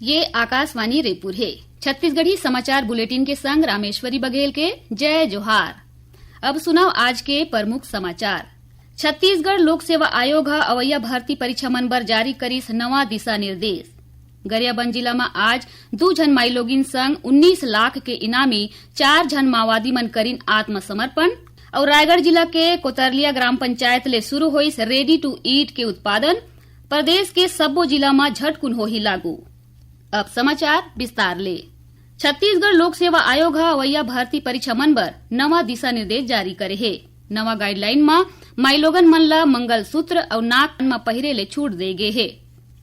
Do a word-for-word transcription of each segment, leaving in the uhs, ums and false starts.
ये आकाशवाणी रेपुर हे। छत्तीसगढ़ी समाचार बुलेटिन के संग रामेश्वरी बघेल के जय जोहार। अब सुनव आज के प्रमुख समाचार। छत्तीसगढ़ लोक सेवा आयोग ह अवइया भर्ती परीक्षा मन बर जारी करिस नवा दिशा निर्देश। गरियाबंद जिला म आज दू झन माईलोगिन संग उन्नीस लाख के इनामी चार झन माओवादी मन करिन आत्मसमर्पण। अउ रायगढ़ जिला के कोतरलिया ग्राम पंचायत ले शुरू होइस ready to eat के उत्पादन। प्रदेश के सब्बो जिला म झटकुन होही लागू। अब समाचार विस्तार ले। छत्तीसगढ़ लोक सेवा आयोग ह अवइया भर्ती परीक्षा मन बर नवा दिशा निर्देश जारी करे हे। नवा गाइडलाइन म माईलोगन मन ल मंगलसूत्र अउ नाक कान म पहिरे ले छूट दे गे हे।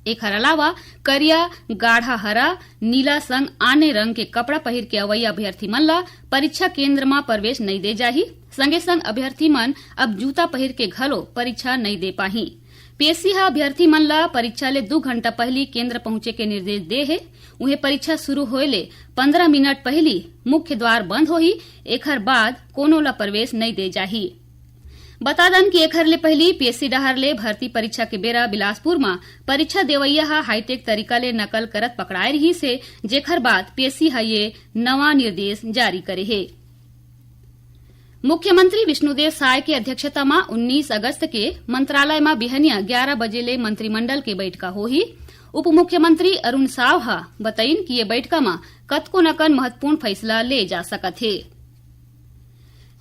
एखर अलावा करिया, गाढ़ा हरा, नीला संग आने रंग के कपड़ा पहिर के अवइया अभ्यर्थी मन ल परीक्षा केंद्र म प्रवेश नइ दे जाही। संगे संग अभ्यर्थी मन अब जूता पहिर के घलो परीक्षा नइ दे पाही। पीएससी ह अभ्यर्थी मन ल परीक्षा ले दू घंटा पहिली केंद्र पहुंचे के निर्देश दे हे। उहें, परीक्षा शुरू होए ले पंद्रह मिनट पहिली मुख्य द्वार बंद होही, एखर बाद कोनो ल प्रवेश नइ दे जाही। बता दन कि एखर ले पहिली पीएससी डहार ले भर्ती परीक्षा के बेरा बिलासपुर म परीक्षा देवइया ह हाईटेक तरीका ले नकल करत पकड़ाए रिहिस हे, जेखर बाद पीएससी ह ये नवा निर्देश जारी करे हे। मुख्यमंत्री विष्णुदेव साय के अध्यक्षता म उन्नीस अगस्त के मंत्रालय म बिहनिया ग्यारा बजे ले मंत्रिमंडल के बइठका होही। उप मुख्यमंत्री अरुण साव ह बतइन कि ये बइठका म कतको नकन महत्वपूर्ण फैसला ले जा सकत हे।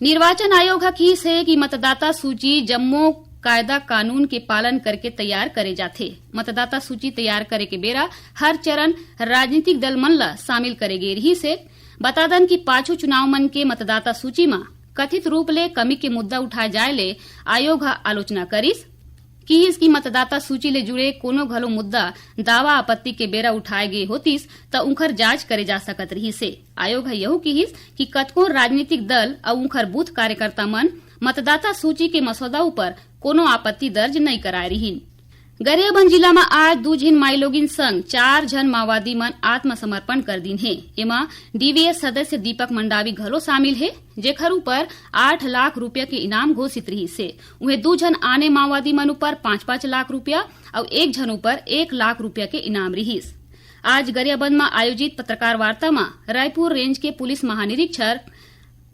निर्वाचन आयोग ह किहिस हे कि मतदाता सूची जम्मो कायदा कानून के पालन करके तैयार करे जाथे। मतदाता सूची तैयार करे के बेरा हर चरण राजनीतिक दल मन ल शामिल करे गे रिहिस हे। बता दन कि पाछू चुनाव मन के मतदाता सूची म कथित रूप ले कमी के मुद्दा उठाए जाए ले आयोग ह आलोचना करिस। किहिस कि मतदाता सूची ले जुड़े कोनो घलो मुद्दा, दावा आपत्ति के बेरा उठाए गे होतिस, त उंखर जांच करे जा सकत रिहिस हे। आयोग ह यहू किहिस कि कतको राजनीतिक दल अउ उंखर बूथ कार्यकर्ता मन मतदाता सूची के मसौदा ऊपर कोनो आपत्ति दर्ज नइ कराए रिहिन। गरियाबंद जिला म आज दू झिन माईलोगिन संग चार झन माओवादी मन आत्मसमर्पण कर दीन हे। एमा डीवीएस सदस्य दीपक मंडावी घलो शामिल हे, जेखर ऊपर आठ लाख रुपया के इनाम घोषित रिहिस हे। उहें, दू झन आने माओवादी मन ऊपर पाँच पाँच लाख रुपया अउ एक झन ऊपर एक लाख रुपया के इनाम रिहिस। आज गरियाबंद म आयोजित पत्रकार वार्ता म रायपुर रेंज के पुलिस महानिरीक्षक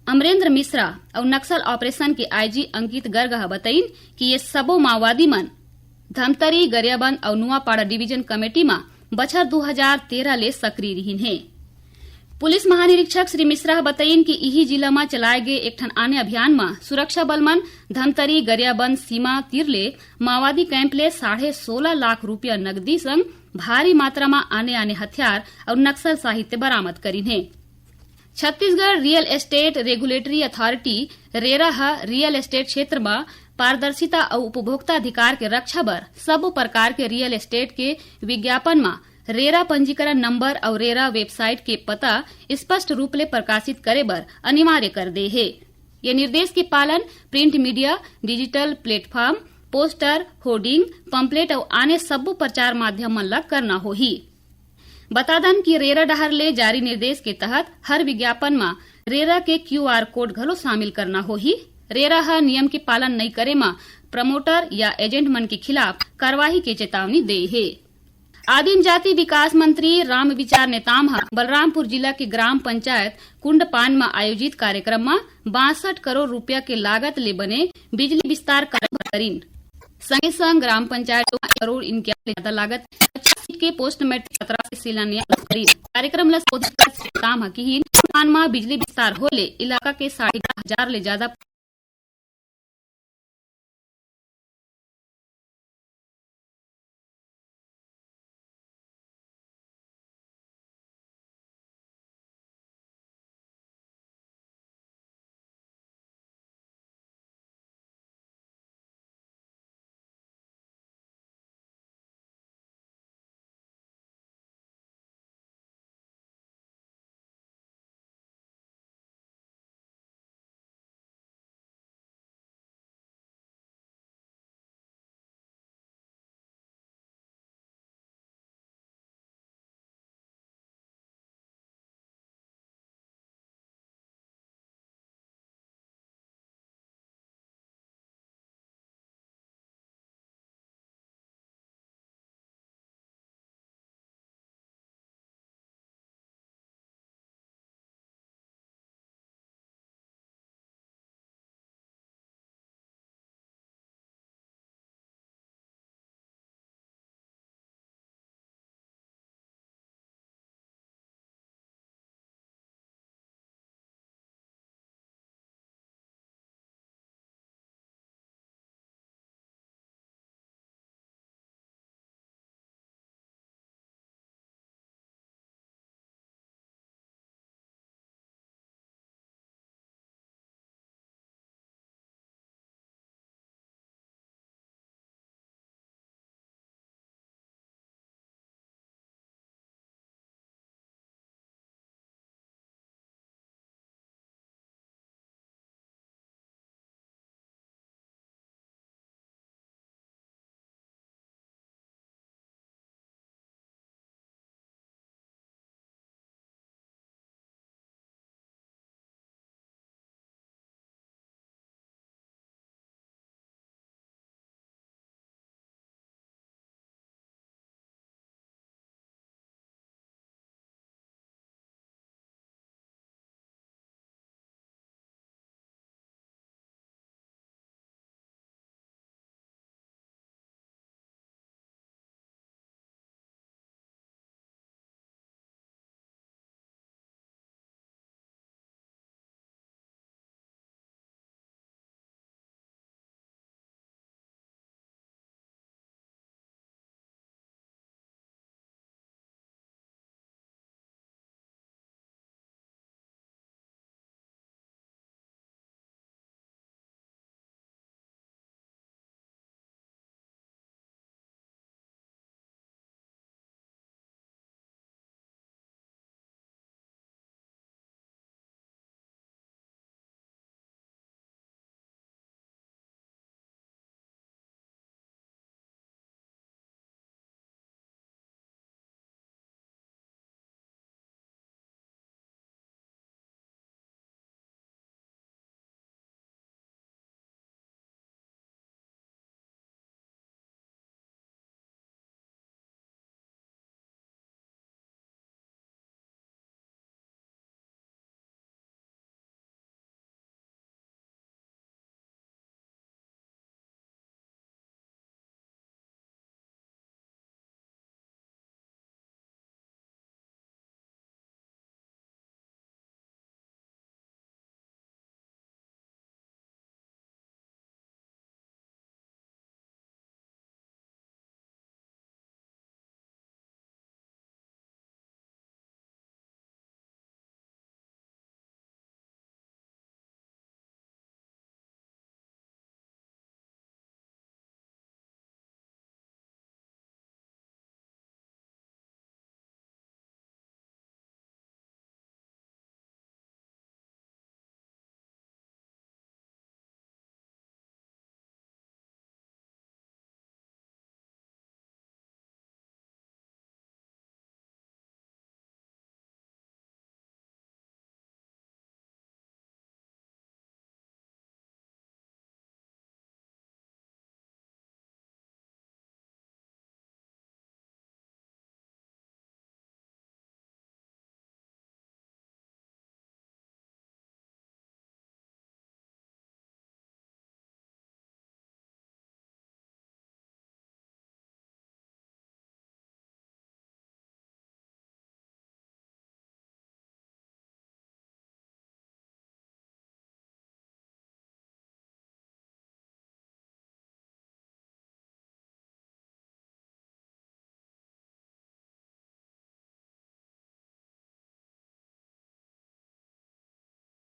अमरेंद्र मिश्रा अउ नक्सल ऑपरेशन के आईजी अंकित गर्ग ह बतइन कि ये सबो माओवादी मन धमतरी, गरियाबंद अउ नुआपाड़ा डिवीजन कमेटी म बछर दू हजार तेरह ले सक्रिय रिहिन हे। पुलिस महानिरीक्षक श्री मिश्रा ह बतइन कि इही जिला म चलाए गे एक ठन आने अभियान म सुरक्षा बल मन धमतरी गरियाबंद सीमा तीर ले माओवादी कैंप ले साढ़े सोलह लाख रुपया नकदी संग भारी मात्रा म आने-आने हथियार अउ नक्सल साहित्य बरामद करिन हे। Chhattisgarh real estate regulatory authority, RERA ह रियल एस्टेट क्षेत्र म पारदर्शिता अउ उपभोक्ता अधिकार के रक्षा बर सबो प्रकार के रियल एस्टेट के विज्ञापन म रेरा पंजीकरण नंबर अउ रेरा वेबसाइट के पता स्पष्ट रूप ले प्रकाशित करे बर अनिवार्य कर दे हे। ये निर्देश के पालन print media, digital platform, poster, hoarding, pamphlet अउ आने सब्बो प्रचार माध्यम मन ल करना होही। बता दन कि रेरा डहार ले जारी निर्देश के तहत हर विज्ञापन म रेरा के क्यूआर कोड घलो शामिल करना होही। रेरा ह नियम के पालन नइ करे म प्रमोटर या एजेंट मन के खिलाफ कार्रवाई के चेतावनी दे हे। आदिम जाति विकास मंत्री रामविचार नेताम ह बलरामपुर जिला के ग्राम पंचायत कुंडपान म आयोजित कार्यक्रम म बासठ करोड़ रुपया के लागत ले बने बिजली विस्तार कार्य करिन। संगे संग ग्राम पंचायत म एक करोड़ इक्यावन ले ज्यादा लागत पच्चीस सीट के पोस्ट मैट्रिक छात्रा के शिलान्यास करिन। कार्यक्रम ल संबोधित करत श्री नेताम ह किहिन, कुंडपान म बिजली विस्तार होए ले इलाका के साढ़े ग्यारह हजार ले ज्यादा